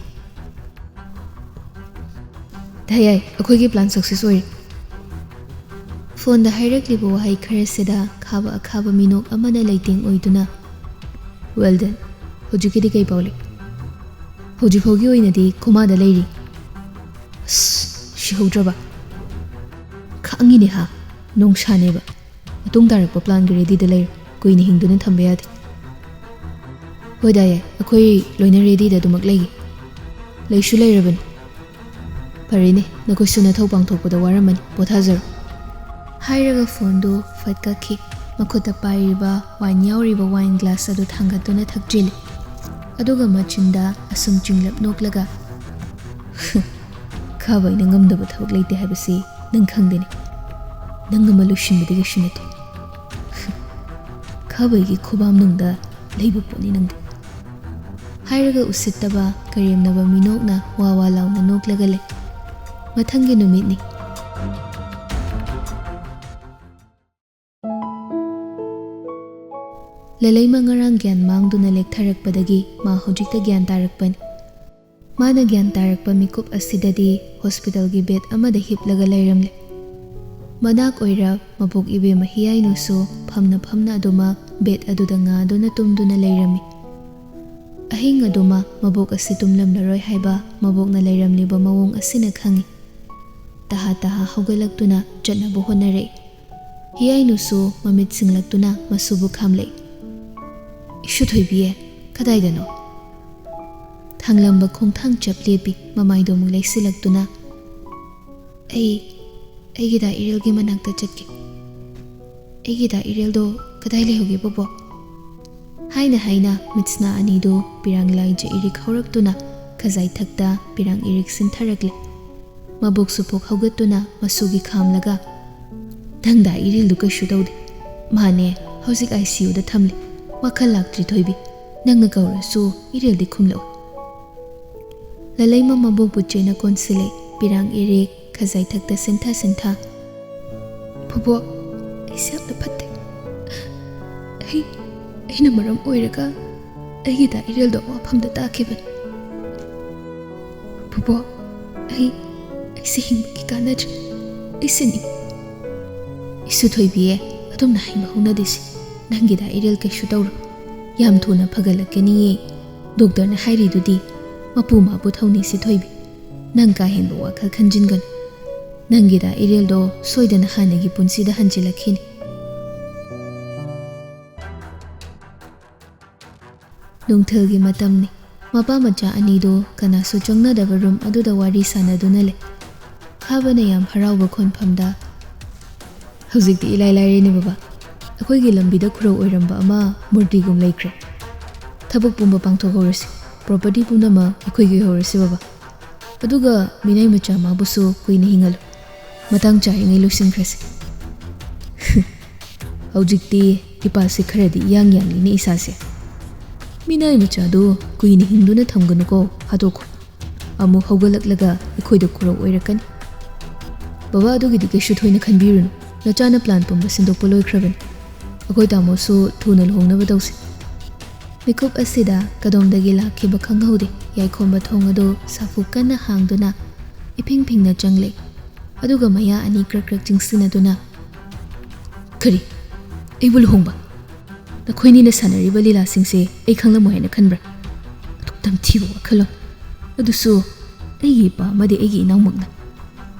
"ꯗꯥ ꯌꯥꯏ, ꯑꯩꯈꯣꯏꯒꯤ plan success ꯑꯣꯏꯔꯦ꯫" Phoneꯗ ꯍꯥꯏꯔꯛꯂꯤꯕ ꯋꯥꯍꯩ ꯈꯔꯁꯤꯗ ꯈꯥꯕ ꯑꯈꯥꯕ ꯃꯤꯅꯣꯛ ꯑꯃꯅ ꯂꯩꯇꯦꯡ ꯑꯣꯏꯗꯨꯅ, "Well then, ꯍꯧꯖꯤꯛꯀꯤꯗꯤ ꯀꯩ ꯄꯥꯎ ꯂꯩ?" "ꯍꯧꯖꯤꯛ ꯐꯥꯎꯒꯤ ꯑꯣꯏꯅꯗꯤ coma ꯗ ꯂꯩꯔꯤ꯫" "ꯑꯁ, ꯁꯤꯍꯧꯗ꯭ꯔꯕ?" "ꯈꯪꯉꯤꯅꯦ ꯍꯥ, ꯅꯣꯡꯁꯥꯅꯦꯕ꯫ ꯃꯇꯨꯡ ꯇꯥꯔꯛꯄ planꯒꯤ ready ꯗ ꯂꯩꯔꯦ꯫ ꯀꯨꯏꯅ ꯍꯤꯡꯗꯨꯅ ꯊꯝꯕ ꯌꯥꯗꯦ꯫" "ꯍꯣꯏ ꯗꯥ ꯌꯥꯏ, ꯑꯩꯈꯣꯏ ꯂꯣꯏꯅ ready ꯗ ꯑꯗꯨꯃꯛ ꯂꯩꯒꯦ꯫" "ꯂꯩꯁꯨ ꯂꯩꯔꯕꯅꯤ꯫" "ꯐꯔꯦꯅꯦ, ꯅꯈꯣꯏꯁꯨ ꯅꯊꯧ ꯄꯥꯡꯊꯣꯛꯄꯗ ꯋꯥꯔꯝꯃꯅꯤ, ꯄꯣꯊꯥꯖꯔꯣ꯫" ꯍꯥꯏꯔꯒ phoneꯗꯨ ꯐꯠ ꯀꯛꯈꯤ꯫ ꯃꯈꯨꯠꯇ ꯄꯥꯏꯔꯤꯕ wine ꯌꯥꯎꯔꯤꯕ wine glass ꯑꯗꯨ ꯊꯥꯡꯒꯠꯇꯨꯅ ꯊꯛꯆꯤꯜꯂꯤ꯫ ꯑꯗꯨꯒ ꯃꯆꯤꯟꯗ ꯑꯁꯨꯝ ꯆꯤꯡꯂꯞ ꯅꯣꯛꯂꯒ, "ꯈꯥꯕꯩꯅ ꯉꯝꯗꯕ ꯊꯕꯛ ꯂꯩꯇꯦ ꯍꯥꯏꯕꯁꯤ ꯅꯪ ꯈꯪꯗꯦꯅꯦ꯫ ꯅꯪ ꯑꯃ ꯂꯣꯏꯁꯤꯟꯕꯗꯤ ꯀꯩꯁꯨ ꯅꯠꯇꯦ꯫ ꯈꯥꯕꯩꯒꯤ ꯈꯨꯕꯥꯝꯅꯨꯡꯗ ꯂꯩꯕ ꯄꯣꯠꯅꯤ ꯅꯪꯗꯤ꯫" ꯍꯥꯏꯔꯒ ꯎꯁꯤꯠꯇꯕ, ꯀꯔꯦꯝꯅꯕ ꯃꯤꯅꯣꯛꯅ ꯋꯥ ꯋꯥ ꯂꯥꯎꯅ ꯅꯣꯛꯂꯒ ꯂꯩ꯫ ꯃꯊꯪꯒꯤ ꯅꯨꯃꯤꯠꯅꯤ꯫ ꯂꯂꯩꯃ ꯉꯔꯥꯡ ꯒ꯭ꯌꯥꯟ ꯃꯥꯡꯗꯨꯅ ꯂꯦꯛꯊꯔꯛꯄꯗꯒꯤ ꯃꯥ ꯍꯧꯖꯤꯛꯇ ꯒ꯭ꯌꯥꯟ ꯇꯥꯔꯛꯄꯅꯤ꯫ ꯃꯥꯅ ꯒ꯭ꯌꯥꯟ ꯇꯥꯔꯛꯄ ꯃꯤꯀꯨꯞ ꯑꯁꯤꯗꯗꯤ hospitalꯒꯤ bed ꯑꯃꯗ ꯍꯤꯞꯂꯒ ꯂꯩꯔꯝꯂꯦ꯫ ꯃꯅꯥꯛ ꯑꯣꯏꯔ ꯃꯕꯣꯛ ꯏꯕꯦꯝꯃ ꯍꯤꯌꯥꯏꯅꯨꯁꯨ ꯐꯝꯅ ꯐꯝꯅ ꯑꯗꯨꯃꯛ bed ꯑꯗꯨꯗ ꯉꯥꯗꯨꯅ ꯇꯨꯝꯗꯨꯅ ꯂꯩꯔꯝꯃꯤ꯫ ꯑꯍꯤꯡ ꯑꯗꯨꯃ ꯃꯕꯣꯛ ꯑꯁꯤ ꯇꯨꯝꯂꯝꯂꯔꯣꯏ ꯍꯥꯏꯕ ꯃꯕꯣꯛꯅ ꯂꯩꯔꯝꯂꯤꯕ ꯃꯑꯣꯡ ꯑꯁꯤꯅ ꯈꯪꯏ꯫ ꯇꯍꯥ ꯇꯍꯥ ꯍꯧꯒꯠꯂꯛꯇꯨꯅ ꯆꯠꯅꯕ ꯍꯣꯠꯅꯔꯛꯏ꯫ ꯍꯤꯌꯥꯏꯅꯨꯁꯨ ꯃꯃꯤꯠ ꯁꯤꯡꯂꯛꯇꯨꯅ ꯃꯁꯨꯕꯨ ꯈꯥꯝꯂꯛꯏ꯫ "ꯏꯁꯨ ꯊꯣꯏꯕꯤꯌꯦ, ꯀꯗꯥꯏꯗꯅꯣ?" ꯊꯥꯡꯂꯝꯕ ꯈꯣꯡꯊꯥꯡ ꯆꯞ ꯂꯦꯞꯄꯤ, ꯃꯃꯥꯏꯗꯣ ꯑꯃꯨꯛ ꯂꯩꯁꯤꯜꯂꯛꯇꯨꯅ, "ꯑꯩ, ꯑꯩꯒꯤ ꯗꯥ ꯏꯔꯦꯜꯒꯤ ꯃꯅꯥꯛꯇ ꯆꯠꯀꯦ꯫ ꯑꯩꯒꯤ ꯗꯥ ꯏꯔꯦꯜꯗꯣ ꯀꯗꯥꯏ ꯂꯩꯍꯧꯒꯦ ꯕꯣꯕꯣꯛ?" ꯍꯥꯏꯅ ꯍꯥꯏꯅ ꯃꯤꯠꯁꯅꯥ ꯑꯅꯤꯗꯨ ꯄꯤꯔꯥꯡ ꯂꯥꯏꯖ ꯏꯔꯤꯛ ꯍꯧꯔꯛꯇꯨꯅ ꯈꯖꯥꯏꯊꯛꯇ ꯄꯤꯔꯥꯡ ꯏꯔꯤꯛ ꯁꯤꯟꯊꯔꯛꯂꯦ꯫ ꯃꯕꯣꯛꯁꯨ ꯄꯣꯛ ꯍꯧꯒꯠꯇꯨꯅ ꯃꯁꯨꯒꯤ ꯈꯥꯝꯂꯒ, "ꯅꯪꯗ ꯏꯔꯦꯜꯗꯨ ꯀꯩꯁꯨ ꯇꯧꯗꯦ꯫ ꯃꯥꯅꯦ, ꯍꯧꯖꯤꯛ ꯑꯥꯏ ꯁꯤ ꯌꯨꯗ ꯊꯝꯂꯤ꯫ ꯋꯥꯈꯜ ꯂꯥꯛꯇ꯭ꯔꯤ ꯊꯣꯏꯕꯤ꯫ ꯅꯪꯅ ꯀꯧꯔꯁꯨ ꯏꯔꯦꯜꯗꯤ ꯈꯨꯝꯂꯛꯑꯣꯏ꯫" ꯂꯂꯩꯃ ꯃꯕꯣꯛꯄꯨ ꯆꯦꯅ ꯀꯣꯟꯁꯤꯜꯂꯦ꯫ ꯄꯤꯔꯥꯡ ꯏꯔꯦꯛ, ꯈꯖꯥꯏ ꯊꯛꯇ ꯁꯦꯟꯊ ꯁꯦꯟꯊ꯫ "ꯕꯣꯕꯣꯛ, ꯑꯩꯁꯦ ꯌꯥꯝꯅ ꯐꯠꯇꯦ꯫ ꯑꯩ, ꯑꯩꯅ ꯃꯔꯝ ꯑꯣꯏꯔꯒ ꯑꯩꯒꯤ ꯗꯥ ꯏꯔꯦꯜꯗꯣ ꯋꯥꯐꯝꯗ ꯇꯥꯈꯤꯕꯅꯤ꯫ ꯕꯣꯕꯣꯛ, ꯑꯩ, ꯑꯩꯁꯦ ꯍꯤꯡꯕꯒꯤ ꯀꯥꯟꯅꯗ꯭ꯔꯦ꯫ ꯑꯩ ꯁꯤꯅꯤ꯫" "ꯏꯁꯨ ꯊꯣꯏꯕꯤꯌꯦ, ꯑꯗꯨꯝꯅ ꯍꯥꯏꯕ ꯍꯧꯅꯗꯦꯁꯦ꯫ ꯅꯪꯒꯤ ꯗꯥ ꯏꯔꯦꯜ ꯀꯩꯁꯨ ꯇꯧꯔꯣꯏ꯫ ꯌꯥꯝ ꯊꯨꯅ ꯐꯒꯠꯂꯛꯀꯅꯤꯌꯦ꯫ ꯗꯣꯛꯇꯔꯅ ꯍꯥꯏꯔꯤꯗꯨꯗꯤ ꯃꯄꯨ ꯃꯥꯕꯨ ꯊꯧꯅꯤꯁꯤ ꯊꯣꯏꯕꯤ꯫ ꯅꯪ ꯀꯥ ꯍꯦꯟꯕ ꯋꯥꯈꯜ ꯈꯟꯖꯤꯟꯒꯅꯨ꯫ ꯅꯪꯒꯤ ꯗꯥ ꯏꯔꯦꯜꯗꯣ ꯁꯣꯏꯗꯅ ꯍꯥꯟꯅꯒꯤ ꯄꯨꯟꯁꯤꯗ ꯍꯟꯖꯤꯜꯂꯛꯈꯤꯅꯤ꯫" ꯅꯨꯡꯊꯤꯜꯒꯤ ꯃꯇꯝꯅꯤ꯫ ꯃꯄꯥ ꯃꯆꯥ ꯑꯅꯤꯗꯨ ꯀꯅꯥꯁꯨ ꯆꯪꯅꯗꯕ ꯔꯨꯝ ꯑꯗꯨꯗ ꯋꯥꯔꯤ ꯁꯥꯟꯅꯗꯨꯅ ꯂꯩ꯫ ꯈꯥꯕꯅ ꯌꯥꯝ ꯍꯔꯥꯎꯕ ꯈꯣꯟꯐꯝꯗ, "ꯍꯧꯖꯤꯛꯇꯤ ꯏꯂꯥꯏ ꯂꯥꯏꯔꯦꯅꯦ ꯕꯕꯥ꯫ ꯑꯩꯈꯣꯏꯒꯤ ꯂꯝꯕꯤꯗ ꯈꯨꯔꯧ ꯑꯣꯏꯔꯝꯕ ꯑꯃ ꯃꯨꯔꯇꯤꯒꯨꯝ ꯂꯩꯈ꯭ꯔꯦ꯫ ꯊꯕꯛ ꯄꯨꯝꯕ ꯄꯥꯡꯊꯣꯛꯍꯧꯔꯁꯤ꯫ ꯄ꯭ꯔꯣꯄꯔꯇꯤ ꯄꯨꯝꯅꯃꯛ ꯑꯩꯈꯣꯏꯒꯤ ꯑꯣꯏꯍꯧꯔꯁꯤ ꯕꯕꯥ꯫ ꯑꯗꯨꯒ ꯃꯤꯅꯥꯏ ꯃꯆꯥ ꯃꯥꯕꯨꯁꯨ ꯀꯨꯏꯅ ꯍꯤꯡꯍꯜꯂꯨ꯫ ꯃꯇꯥꯡ ꯆꯥꯔꯤꯉꯩ ꯂꯣꯏꯁꯤꯟꯈ꯭ꯔꯁꯤ꯫" "ꯍꯧꯖꯤꯛꯇꯤ ꯏꯄꯥꯁꯦ ꯈꯔꯗꯤ ꯏꯌꯥꯡ ꯌꯥꯡꯂꯤꯅꯦ ꯏꯁꯥꯁꯦ꯫ ꯃꯤꯅꯥꯏ ꯃꯆꯥꯗꯨ ꯀꯨꯏꯅ ꯍꯤꯡꯗꯨꯅ ꯊꯝꯒꯅꯨꯀꯣ, ꯍꯥꯠꯇꯣꯛꯈꯣ꯫ ꯑꯃꯨꯛ ꯍꯧꯒꯠꯂꯛꯂꯒ ꯑꯩꯈꯣꯏꯗ ꯈꯨꯔꯧ ꯑꯣꯏꯔꯛꯀꯅꯤ꯫" "ꯕꯕꯥ, ꯑꯗꯨꯒꯤꯗꯤ ꯀꯩꯁꯨ ꯊꯣꯏꯅ ꯈꯟꯕꯤꯔꯨꯅꯨ꯫ ꯅꯆꯥꯅ ꯄ꯭ꯂꯥꯟ ꯄꯨꯝꯕ ꯁꯤꯟꯗꯣꯛꯄ ꯂꯣꯏꯈ꯭ꯔꯕꯅꯤ꯫ ꯑꯩꯈꯣꯏ ꯇꯥꯃꯣꯁꯨ ꯊꯨꯅ ꯂꯨꯍꯣꯡꯅꯕ ꯇꯧꯁꯤ꯫" ꯃꯤꯀꯨꯞ ꯑꯁꯤꯗ ꯀꯗꯣꯝꯗꯒꯤ ꯂꯥꯛꯈꯤꯕ ꯈꯪꯍꯧꯗꯦ꯫ ꯌꯥꯏꯈꯣꯝꯕ ꯊꯣꯡ ꯑꯗꯨ ꯁꯥꯐꯨ ꯀꯟꯅ ꯍꯥꯡꯗꯨꯅ ꯏꯐꯤꯡ ꯐꯤꯡꯅ ꯆꯪꯂꯦ꯫ ꯑꯗꯨꯒ ꯃꯌꯥ ꯑꯅꯤ ꯀ꯭ꯔꯛ ꯀ꯭ꯔꯛ ꯆꯤꯡꯁꯤꯟꯅꯗꯨꯅ, "ꯀꯔꯤ? ꯑꯩꯕꯨ ꯂꯨꯍꯣꯡꯕ? ꯅꯈꯣꯏꯅꯤꯅ ꯁꯥꯟꯅꯔꯤꯕ ꯂꯤꯂꯥꯁꯤꯡꯁꯦ ꯑꯩ ꯈꯪꯂꯝꯃꯣꯏ ꯍꯥꯏꯅ ꯈꯟꯕ꯭ꯔꯥ? ꯑꯗꯨꯛ ꯇꯝꯊꯤꯕ ꯋꯥꯈꯜꯂꯣꯟ! ꯑꯗꯨꯁꯨ ꯑꯩꯒꯤ ꯏꯄꯥ ꯑꯃꯗꯤ ꯑꯩꯒꯤ ꯏꯅꯥꯎꯃꯛꯅ꯫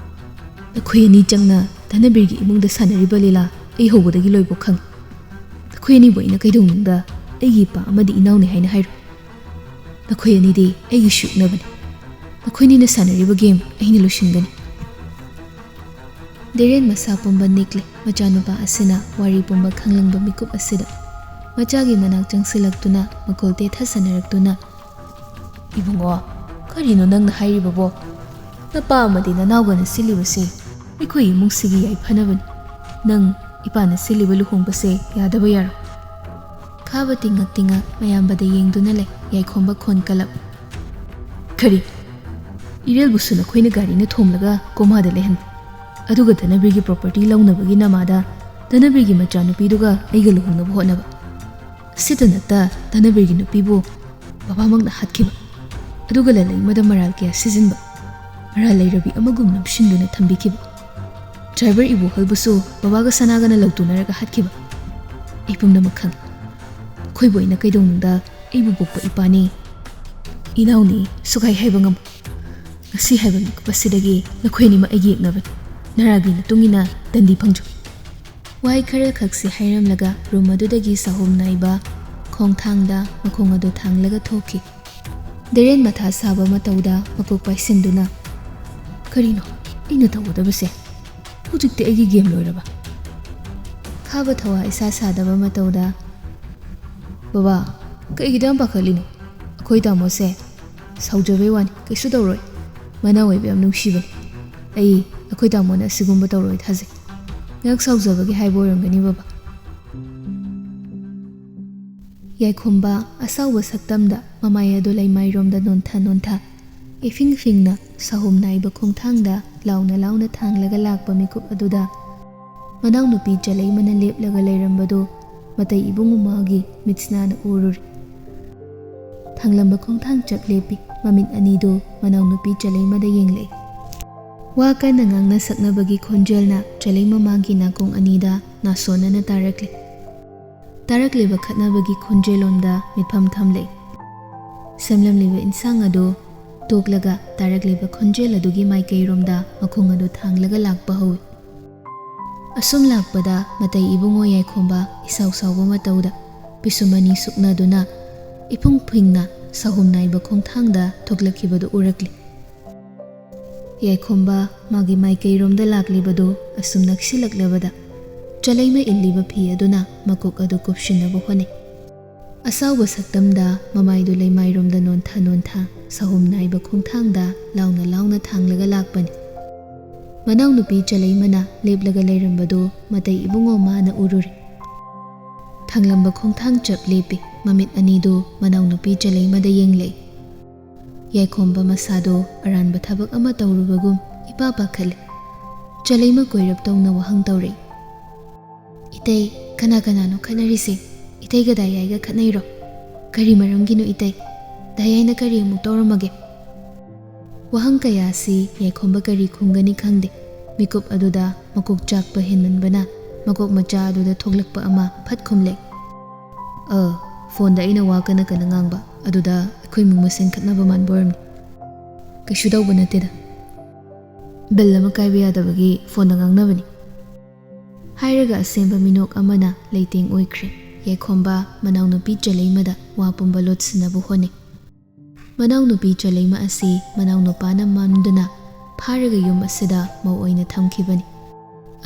ꯅꯈꯣꯏ ꯑꯅꯤ ꯆꯪꯅ ꯙꯅꯕꯤꯔꯒꯤ ꯏꯃꯨꯡꯗ ꯁꯥꯟꯅꯔꯤꯕ ꯂꯤꯂꯥ ꯑꯩ ꯍꯧꯕꯗꯒꯤ ꯂꯣꯏꯕ ꯈꯪꯏ꯫ ꯅꯈꯣꯏ ꯑꯅꯤꯕꯨ ꯑꯩꯅ ꯀꯩꯗꯧꯅꯨꯡꯗ ꯑꯩꯒꯤ ꯏꯄꯥ ꯑꯃꯗꯤ ꯏꯅꯥꯎꯅꯤ ꯍꯥꯏꯅ ꯍꯥꯏꯔꯣꯏ꯫ ꯅꯈꯣꯏ ꯑꯅꯤꯗꯤ ꯑꯩꯒꯤ ꯁꯨꯛꯅꯕꯅꯤ꯫ ꯅꯈꯣꯏꯅꯤꯅ ꯁꯥꯟꯅꯔꯤꯕ ꯒꯦꯝ ꯑꯩꯅ ꯂꯣꯏꯁꯤꯟꯒꯅꯤ꯫" ꯙꯤꯔꯦꯟ ꯃꯁꯥ ꯄꯨꯝꯕ ꯅꯤꯛꯂꯦ꯫ ꯃꯆꯥꯅꯨꯄꯥ ꯑꯁꯤꯅ ꯋꯥꯔꯤ ꯄꯨꯝꯕ ꯈꯪꯂꯪꯕ ꯃꯤꯀꯨꯞ ꯑꯁꯤꯗ ꯃꯆꯥꯒꯤ ꯃꯅꯥꯛ ꯆꯪꯁꯤꯜꯂꯛꯇꯨꯅ ꯃꯈꯣꯜ ꯇꯦꯊ ꯁꯥꯟꯅꯔꯛꯇꯨꯅ, "ꯏꯕꯨꯡꯉꯣ, ꯀꯔꯤꯅꯣ ꯅꯪꯅ ꯍꯥꯏꯔꯤꯕꯕꯣ? ꯅꯄꯥ ꯑꯃꯗꯤ ꯅꯅꯥꯎꯒꯅ ꯁꯤꯜꯂꯤꯕꯁꯤ ꯑꯩꯈꯣꯏ ꯏꯃꯨꯡꯁꯤꯒꯤ ꯌꯥꯏꯐꯅꯕꯅꯤ꯫ "ꯅꯪ ꯏꯄꯥꯅ ꯁꯤꯜꯂꯤꯕ ꯂꯨꯍꯣꯡꯕꯁꯦ ꯌꯥꯗꯕ ꯌꯥꯔꯣꯏ꯫" ꯈꯥꯕ ꯇꯤꯡꯉꯛ ꯇꯤꯡꯉꯛ ꯃꯌꯥꯝꯕꯗ ꯌꯦꯡꯗꯨꯅ ꯂꯩ꯫ ꯌꯥꯏꯈꯣꯝꯕ ꯈꯣꯟ ꯀꯜꯂꯞ꯫ "ꯀꯔꯤ? ꯏꯔꯦꯜꯕꯨꯁꯨ ꯅꯈꯣꯏꯅ ꯒꯥꯔꯤꯅ ꯊꯣꯝꯂꯒ ꯀꯣꯃꯥꯗ ꯂꯩꯍꯟꯕ, ꯑꯗꯨꯒ ꯙꯅꯕꯤꯔꯒꯤ property ꯂꯧꯅꯕꯒꯤ ꯅꯃꯥꯗ ꯙꯅꯕꯤꯔꯒꯤ ꯃꯆꯥꯅꯨꯄꯤꯗꯨꯒ ꯑꯩꯒ ꯂꯨꯍꯣꯡꯅꯕ ꯍꯣꯠꯅꯕ?" ꯁꯤꯇ ꯅꯠꯇ ꯙꯅꯕꯤꯔꯒꯤ ꯅꯨꯄꯤꯕꯨ ꯕꯕꯥꯃꯛꯅ ꯍꯥꯠꯈꯤꯕ, ꯑꯗꯨꯒ ꯂꯂꯩꯃꯗ ꯃꯔꯥꯜ ꯀꯌꯥ ꯁꯤꯖꯤꯟꯕ, ꯃꯔꯥꯜ ꯂꯩꯔꯕꯤ ꯑꯃꯒꯨꯝ ꯅꯝꯁꯤꯟꯗꯨꯅ ꯊꯝꯕꯤꯈꯤꯕ, driver ꯏꯕꯣꯍꯜꯕꯨꯁꯨ ꯕꯕꯥꯒ ꯁꯅꯥꯒꯅ ꯂꯧꯇꯨꯅꯔꯒ ꯍꯥꯠꯈꯤꯕ꯫ ꯑꯩ ꯄꯨꯝꯅꯃꯛ ꯈꯪꯏ꯫ ꯑꯩꯈꯣꯏꯕꯨ ꯑꯩꯅ ꯀꯩꯗꯧꯅꯨꯡꯗ ꯑꯩꯕꯨ ꯄꯣꯛꯄ ꯏꯄꯥꯅꯤ, ꯏꯅꯥꯎꯅꯤ, ꯁꯨꯒꯥꯏ ꯍꯥꯏꯕ ꯉꯝꯃꯣꯏ꯫ ꯉꯁꯤ ꯍꯥꯏꯕ ꯃꯤꯀꯨꯞ ꯑꯁꯤꯗꯒꯤ ꯅꯈꯣꯏ ꯑꯅꯤꯃꯛ ꯑꯩꯒꯤ ꯌꯦꯛꯅꯕꯅꯤ꯫ ꯅꯔꯥꯒꯤ ꯃꯇꯨꯡ ꯏꯟꯅ ꯗꯟꯗꯤ ꯐꯪꯖꯧ꯫ ꯋꯥꯍꯩ ꯈꯔ ꯈꯛꯁꯤ ꯍꯥꯏꯔꯝꯂꯒ room ꯑꯗꯨꯗꯒꯤ ꯁꯥꯍꯨꯝ ꯅꯥꯏꯕ ꯈꯣꯡꯊꯥꯡꯗ ꯃꯈꯣꯡ ꯑꯗꯨ ꯊꯥꯡꯂꯒ ꯊꯣꯛꯈꯤ꯫ ꯗꯦꯔꯦꯟ ꯃꯊꯥ ꯁꯥꯕ ꯃꯇꯧꯗ ꯃꯀꯣꯛ ꯄꯥꯏꯁꯤꯟꯗꯨꯅ, "ꯀꯔꯤꯅꯣ ꯑꯩꯅ ꯇꯧꯒꯗꯕꯁꯦ? ꯍꯧꯖꯤꯛꯇꯤ ꯑꯩꯒꯤ game ꯂꯣꯏꯔꯕ?" ꯈꯥꯕ ꯊꯋꯥ ꯏꯁꯥ ꯁꯥꯗꯕ ꯃꯇꯧꯗ, "ꯕꯕꯥ, ꯀꯩꯒꯤꯗ ꯌꯥꯝ ꯄꯥꯈꯠꯂꯤꯅꯣ? ꯑꯩꯈꯣꯏ ꯇꯥꯃꯣꯁꯦ ꯁꯥꯎꯖꯕꯩ ꯋꯥꯅꯤ, ꯀꯩꯁꯨ ꯇꯧꯔꯣꯏ꯫ ꯃꯅꯥꯎ ꯑꯣꯏꯕ ꯌꯥꯝ ꯅꯨꯡꯁꯤꯕꯅꯤ꯫ ꯑꯩ ꯑꯩꯈꯣꯏ ꯇꯥꯃꯣꯅ ꯑꯁꯤꯒꯨꯝꯕ ꯇꯧꯔꯣꯏ ꯊꯥꯖꯩ꯫ ꯉꯥꯏꯍꯥꯛ ꯁꯥꯎꯖꯕꯒꯤ ꯍꯥꯏꯕ ꯑꯣꯏꯔꯝꯒꯅꯤ, ꯕꯕꯥ꯫" ꯌꯥꯏꯈꯣꯝꯕ ꯑꯁꯥꯎꯕ ꯁꯛꯇꯝꯗ ꯃꯃꯥꯏ ꯑꯗꯨ ꯂꯩꯃꯥꯏꯔꯣꯝꯗ ꯅꯣꯟꯊ ꯅꯣꯟꯊ, ꯏꯐꯤꯡ ꯐꯤꯡꯅ ꯁꯥꯍꯨꯝ ꯅꯥꯏꯕ ꯈꯣꯡꯊꯥꯡꯗ ꯂꯥꯎꯅ ꯂꯥꯎꯅ ꯊꯥꯡꯂꯒ ꯂꯥꯛꯄ ꯃꯤꯀꯨꯞ ꯑꯗꯨꯗ ꯃꯅꯥꯎꯅꯨꯄꯤ ꯆꯂꯩꯃꯅ ꯂꯦꯞꯂꯒ ꯂꯩꯔꯝꯕꯗꯨ ꯃꯇꯩ ꯏꯕꯨꯡꯉꯣ ꯃꯥꯒꯤ ꯃꯤꯠꯁꯤꯅꯥꯅ ꯎꯔꯨꯔꯦ꯫ ꯊꯥꯡꯂꯝꯕ ꯈꯣꯡꯊꯥꯡ ꯆꯞ ꯂꯦꯞꯄꯤ꯫ ꯃꯃꯤꯠ ꯑꯅꯤꯗꯨ ꯃꯅꯥꯎꯅꯨꯄꯤ ꯆꯂꯩꯃꯗ ꯌꯦꯡꯂꯛꯏ꯫ ꯋꯥ ꯀꯟꯅ ꯉꯥꯡꯅ ꯁꯛꯅꯕꯒꯤ ꯈꯣꯟꯖꯦꯜꯅ ꯆꯂꯩꯃ ꯃꯥꯒꯤ ꯅꯥꯀꯣꯡ ꯑꯅꯤꯗ ꯅꯥꯁꯣꯟꯅꯅ ꯇꯥꯔꯛꯂꯤ꯫ ꯇꯥꯔꯛꯂꯤꯕ ꯈꯠꯅꯕꯒꯤ ꯈꯣꯟꯖꯦꯜꯂꯣꯝꯗ ꯃꯤꯠꯐꯝ ꯊꯝꯂꯦ꯫ ꯁꯦꯝꯂꯝꯂꯤꯕ ꯏꯟꯁꯥꯡ ꯑꯗꯨ ꯇꯣꯛꯂꯒ ꯇꯥꯔꯛꯂꯤꯕ ꯈꯣꯟꯖꯦꯜ ꯑꯗꯨꯒꯤ ꯃꯥꯏꯀꯩꯔꯣꯝꯗ ꯃꯈꯣꯡ ꯑꯗꯨ ꯊꯥꯡꯂꯒ ꯂꯥꯛꯄ ꯍꯧꯏ꯫ ꯑꯁꯨꯝ ꯂꯥꯛꯄꯗ ꯃꯇꯩ ꯏꯕꯨꯡꯉꯣ ꯌꯥꯏꯈꯣꯝꯕ ꯏꯁꯥꯎ ꯁꯥꯎꯕ ꯃꯇꯧꯗ ꯄꯤꯁꯨꯝ ꯑꯅꯤ ꯁꯨꯛꯅꯗꯨꯅ ꯏꯐꯨꯡ ꯐꯤꯡꯅ ꯁꯥꯍꯨꯝ ꯅꯥꯏꯕ ꯈꯣꯡꯊꯥꯡꯗ ꯊꯣꯛꯂꯛꯈꯤꯕꯗꯨ ꯎꯔꯛꯂꯤ꯫ ꯌꯥꯏꯈꯣꯝꯕ ꯃꯥꯒꯤ ꯃꯥꯏꯀꯩꯔꯣꯝꯗ ꯂꯥꯛꯂꯤꯕꯗꯨ ꯑꯁꯨꯝ ꯅꯛꯁꯤꯜꯂꯛꯂꯕꯗ ꯆꯂꯩꯃ ꯏꯜꯂꯤꯕ ꯐꯤ ꯑꯗꯨꯅ ꯃꯀꯣꯛ ꯑꯗꯨ ꯀꯨꯞꯁꯤꯟꯅꯕ ꯍꯣꯠꯅꯩ꯫ ꯑꯁꯥꯎꯕ ꯁꯛꯇꯝꯗ ꯃꯃꯥꯏꯗꯨ ꯂꯩꯃꯥꯏꯔꯣꯝꯗ ꯅꯣꯟꯊ ꯅꯣꯟꯊ ꯁꯥꯍꯨꯝ ꯅꯥꯏꯕ ꯈꯣꯡꯊꯥꯡꯗ ꯂꯥꯎꯅ ꯂꯥꯎꯅ ꯊꯥꯡꯂꯒ ꯂꯥꯛꯄꯅꯤ꯫ ꯃꯅꯥꯎꯅꯨꯄꯤ ꯆꯂꯩꯃꯅ ꯂꯦꯞꯂꯒ ꯂꯩꯔꯝꯕꯗꯨ ꯃꯇꯩ ꯏꯕꯨꯡꯉꯣ ꯃꯥꯅ ꯎꯔꯨꯔꯦ꯫ ꯊꯪꯂꯝꯕ ꯈꯣꯡꯊꯥꯡ ꯆꯞ ꯂꯦꯞꯄꯤ꯫ ꯃꯃꯤꯠ ꯑꯅꯤꯗꯨ ꯃꯅꯥꯎꯅꯨꯄꯤ ꯆꯂꯩꯃꯗ ꯌꯦꯡꯂꯛꯏ꯫ ꯌꯥꯏꯈꯣꯝꯕ ꯃꯁꯥꯗꯣ ꯑꯔꯥꯟꯕ ꯊꯕꯛ ꯑꯃ ꯇꯧꯔꯨꯕꯒꯨꯝ ꯏꯄꯥ ꯄꯥꯈꯠꯂꯦ꯫ ꯆꯂꯩꯃ ꯀꯣꯏꯔꯞ ꯇꯧꯅ ꯋꯥꯍꯪ ꯇꯧꯔꯛꯏ꯫ "ꯏꯇꯩ, ꯀꯅꯥ ꯀꯅꯥꯅꯣ ꯈꯠꯅꯔꯤꯁꯦ? ꯏꯇꯩꯒ ꯗꯥꯌꯥꯏꯒ ꯈꯠꯅꯩꯔꯣ? ꯀꯔꯤ ꯃꯔꯝꯒꯤꯅꯣ ꯏꯇꯩ? ꯗꯥꯌꯥꯏꯅ ꯀꯔꯤ ꯑꯃꯨꯛ ꯇꯧꯔꯝꯃꯒꯦ?" ꯋꯥꯍꯪ ꯀꯌꯥꯁꯤ ꯌꯥꯏꯈꯣꯝꯕ ꯀꯔꯤ ꯈꯨꯝꯒꯅꯤ ꯈꯪꯗꯦ꯫ ꯃꯤꯀꯨꯞ ꯑꯗꯨꯗ ꯃꯀꯣꯛ ꯆꯥꯛꯄ ꯍꯦꯟꯃꯟꯕꯅ ꯃꯀꯣꯛ ꯃꯆꯥ ꯑꯗꯨꯗ ꯊꯣꯛꯂꯛꯄ ꯑꯃ ꯐꯠ ꯈꯨꯝꯂꯦ꯫ "ꯑ, ꯐꯣꯟꯗ ꯑꯩꯅ ꯋꯥ ꯀꯟꯅ ꯀꯟꯅ ꯉꯥꯡꯕ, ꯑꯗꯨꯗ ꯑꯩꯈꯣꯏ ꯏꯃꯨꯡ ꯃꯁꯦꯟ ꯈꯠꯅꯕ ꯃꯥꯟꯕ ꯑꯣꯏꯔꯝꯅꯤ꯫ ꯀꯩꯁꯨ ꯇꯧꯕ ꯅꯠꯇꯦꯗ꯫ ꯕꯤꯜ ꯑꯃ ꯀꯥꯏꯕ ꯌꯥꯗꯕꯒꯤ ꯐꯣꯟꯗ ꯉꯥꯡꯅꯕꯅꯤ"꯫ ꯍꯥꯏꯔꯒ ꯑꯁꯦꯝꯕ ꯃꯤꯅꯣꯛ ꯑꯃꯅ ꯂꯩꯇꯦꯡ ꯑꯣꯏꯈ꯭ꯔꯦ꯫ ꯌꯥꯏꯈꯣꯝꯕ ꯃꯅꯥꯎꯅꯨꯄꯤ ꯆꯂꯩꯃꯗ ꯋꯥ ꯄꯨꯝꯕ ꯂꯣꯠꯁꯤꯟꯅꯕ ꯍꯣꯠꯅꯩ꯫ ꯃꯅꯥꯎꯅꯨꯄꯤ ꯆꯂꯩꯃ ꯑꯁꯤ ꯃꯅꯥꯎꯅꯨꯄꯥꯅ ꯃꯥꯟꯗꯨꯅ ꯐꯥꯔꯒ ꯌꯨꯝ ꯑꯁꯤꯗ ꯃꯧ ꯑꯣꯏꯅ ꯊꯝꯈꯤꯕꯅꯤ꯫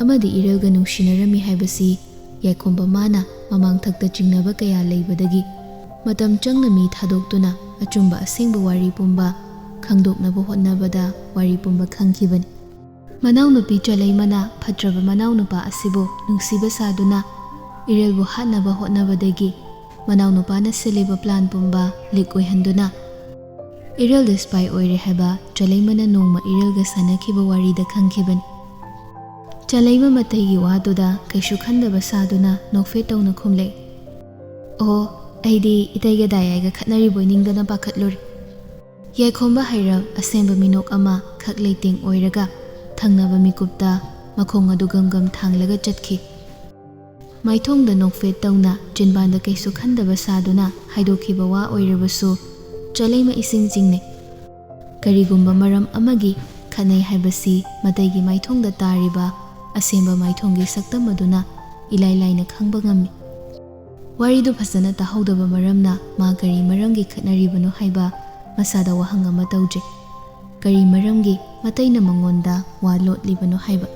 ꯑꯃꯗꯤ ꯏꯔꯦꯜꯒ ꯅꯨꯡꯁꯤꯅꯔꯝꯃꯤ ꯍꯥꯏꯕꯁꯤ ꯌꯥꯏꯈꯣꯝꯕ ꯃꯥꯅ ꯃꯃꯥꯡꯊꯛꯇ ꯆꯤꯡꯅꯕ ꯀꯌꯥ ꯂꯩꯕꯗꯒꯤ ꯃꯇꯝ ꯆꯪꯅ ꯃꯤ ꯊꯥꯗꯣꯛꯇꯨꯅ ꯑꯆꯨꯝꯕ ꯑꯁꯦꯡꯕ ꯋꯥꯔꯤ ꯄꯨꯝꯕ ꯈꯪꯗꯣꯛꯅꯕ ꯍꯣꯠꯅꯕꯗ ꯋꯥꯔꯤ ꯄꯨꯝꯕ ꯈꯪꯈꯤꯕꯅꯤ꯫ ꯃꯅꯥꯎꯅꯨꯄꯤ ꯆꯂꯩꯃꯅ ꯐꯠꯇ꯭ꯔꯕ ꯃꯅꯥꯎꯅꯨꯄꯥ ꯑꯁꯤꯕꯨ ꯅꯨꯡꯁꯤꯕ ꯁꯥꯗꯨꯅ ꯏꯔꯦꯜꯕꯨ ꯍꯥꯠꯅꯕ ꯍꯣꯠꯅꯕꯗꯒꯤ ꯃꯅꯥꯎꯅꯨꯄꯥꯅ ꯁꯤꯜꯂꯤꯕ ꯄ꯭ꯂꯥꯟ ꯄꯨꯝꯕ ꯂꯤꯛ ꯑꯣꯏꯍꯟꯗꯨꯅ ꯏꯔꯦꯜꯗ ꯁ꯭ꯄꯥꯏ ꯑꯣꯏꯔꯦ ꯍꯥꯏꯕ ꯆꯂꯩꯃꯅ ꯅꯣꯡꯃ ꯏꯔꯦꯜꯒ ꯁꯥꯟꯅꯈꯤꯕ ꯋꯥꯔꯤꯗ ꯈꯪꯈꯤꯕꯅꯤ꯫ ꯆꯂꯩꯃ ꯃꯇꯩꯒꯤ ꯋꯥꯗꯨꯗ ꯀꯩꯁꯨ ꯈꯟꯗꯕ ꯁꯥꯗꯨꯅ ꯅꯣꯛꯐꯦꯠ ꯇꯧꯅ ꯈꯨꯝꯂꯦ꯫ "ꯑꯣ, ꯑꯩꯗꯤ ꯏꯇꯩꯒ ꯗꯥꯌꯥꯏꯒ ꯈꯠꯅꯔꯤꯕꯣꯏ ꯅꯤꯡꯗꯅ ꯄꯥꯈꯠꯂꯨꯔꯦ"꯫ ꯌꯥꯏꯈꯣꯝꯕ ꯍꯩꯔꯞ ꯑꯁꯦꯝꯕ ꯃꯤꯅꯣꯛ ꯑꯃ ꯈꯛ ꯂꯩꯇꯦꯡ ꯑꯣꯏꯔꯒ ꯊꯪꯅꯕ ꯃꯤꯀꯨꯞꯇ ꯃꯈꯣꯡ ꯑꯗꯨ ꯒꯝ ꯒꯝ ꯊꯥꯡꯂꯒ ꯆꯠꯈꯤ꯫ ꯃꯥꯏꯊꯣꯡꯗ ꯅꯣꯛꯐꯦꯠ ꯇꯧꯅ ꯆꯤꯟꯕꯥꯟꯗ ꯀꯩꯁꯨ ꯈꯟꯗꯕ ꯁꯥꯗꯨꯅ ꯍꯥꯏꯗꯣꯛꯈꯤꯕ ꯋꯥ ꯑꯣꯏꯔꯕꯁꯨ ꯆꯂꯩꯃ ꯏꯁꯤꯡ ꯆꯤꯡꯅꯩ꯫ ꯀꯔꯤꯒꯨꯝꯕ ꯃꯔꯝ ꯑꯃꯒꯤ ꯈꯠꯅꯩ ꯍꯥꯏꯕꯁꯤ ꯃꯇꯩꯒꯤ ꯃꯥꯏꯊꯣꯡꯗ ꯇꯥꯔꯤꯕ ꯑꯁꯦꯝꯕ ꯃꯥꯏꯊꯣꯡꯒꯤ ꯁꯛꯇꯝ ꯑꯗꯨꯅ ꯏꯂꯥꯏ ꯂꯥꯏꯅ ꯈꯪꯕ ꯉꯝꯃꯤ꯫ ꯋꯥꯔꯤꯗꯨ ꯐꯖꯅ ꯇꯥꯍꯧꯗꯕ ꯃꯔꯝꯅ ꯃꯥ ꯀꯔꯤ ꯃꯔꯝꯒꯤ ꯈꯠꯅꯔꯤꯕꯅꯣ ꯍꯥꯏꯕ ꯃꯁꯥꯗ ꯋꯥꯍꯪ ꯑꯃ ꯇꯧꯖꯩ꯫ ꯀꯔꯤ ꯃꯔꯝꯒꯤ ꯃꯇꯩꯅ ꯃꯉꯣꯟꯗ ꯋꯥ ꯂꯣꯠꯂꯤꯕꯅꯣ ꯍꯥꯏꯕ꯫